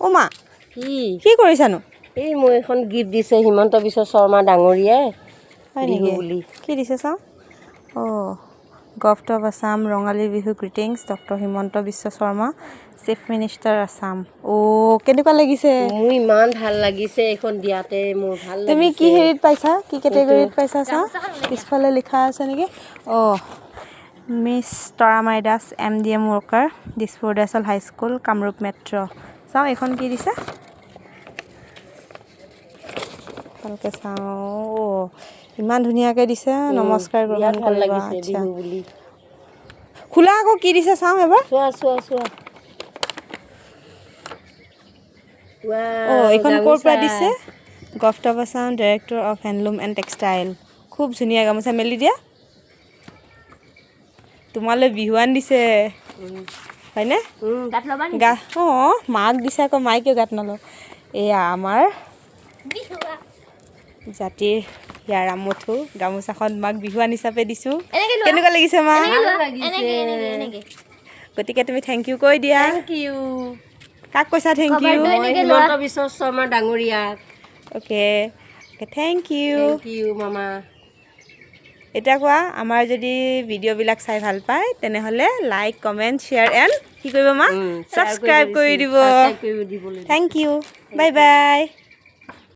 অ' মা। কি? কি কৰিছানো? এই মোৰ এখন গিফ্ট দিছে হিমন্ত বিশ্ব শৰ্মা ডাঙৰীয়াই। হয় বিহু নেকি? বুলি। কি দিছে চাওঁ। অঁ, govt of Assam, Rongali Bihu greetings, doctor Himanta Biswa Sarma, chief minister Assam. অ', কেনেকুৱা লাগিছে? মোৰ ইমান ভাল লাগিছে, এইখন দিয়াতে মোৰ ভাল তুমি লাগিছে। কি হেৰিত পাইছা, কি কেটেগৰীত পাইছা চাওঁ। পিছফালে লিখা আছে নেকি? অঁ, miss Taramai Das, MDM worker, Dispur Udayachal high school, Kamrup metro. চাওঁ এইখন কি দিছে, ভালকৈ চাওঁ। অ', ইমান ধুনীয়াকৈ দিছে, নমস্কাৰ গ্ৰহণ বিৰাট ভাল কৰিবা। লাগিছে। আচ্ছা। বিহু বুলি। খোলা আকৌ, কি দিছে চাওঁ এবাৰ। চোৱা, চোৱা, চোৱা। অঁ, এইখন ক'ৰ পৰা গামোচা। দিছে? Govt of Assam, director of handloom and textile. খুব ধুনীয়া গামোচা, মেলি দিয়া। তোমালৈ বিহুৱান দিছে, হয়নে? গা অঁ, মাক দিছে আকৌ, মায়ে কিয় গাত নলওঁ? এয়া আমাৰ জাতিৰ হিয়াৰ আমঠু গামোচাখন মাক বিহুৱান হিচাপে দিছোঁ। কেনেকুৱা লাগিছে মা? ভাল লাগিছে। গতিকে তুমি thank U কৈ দিয়া। Thank U. কাক কৈছা thank U? মই হিমন্ত বিশ্ব শৰ্মা ডাঙৰীয়াক। Okay okay, thank U. Thank U মামা। এতিয়া কোৱা, আমাৰ যদি ভিডিঅ'বিলাক চাই ভাল পায়, তেনেহ'লে লাইক, কমেণ্ট, শ্বেয়াৰ এণ্ড কি কৰিব মা? ছাবস্ক্ৰাইব কৰি দিব। ছাবস্ক্ৰাইব কৰি দিবলৈ। Thank you, bye bye.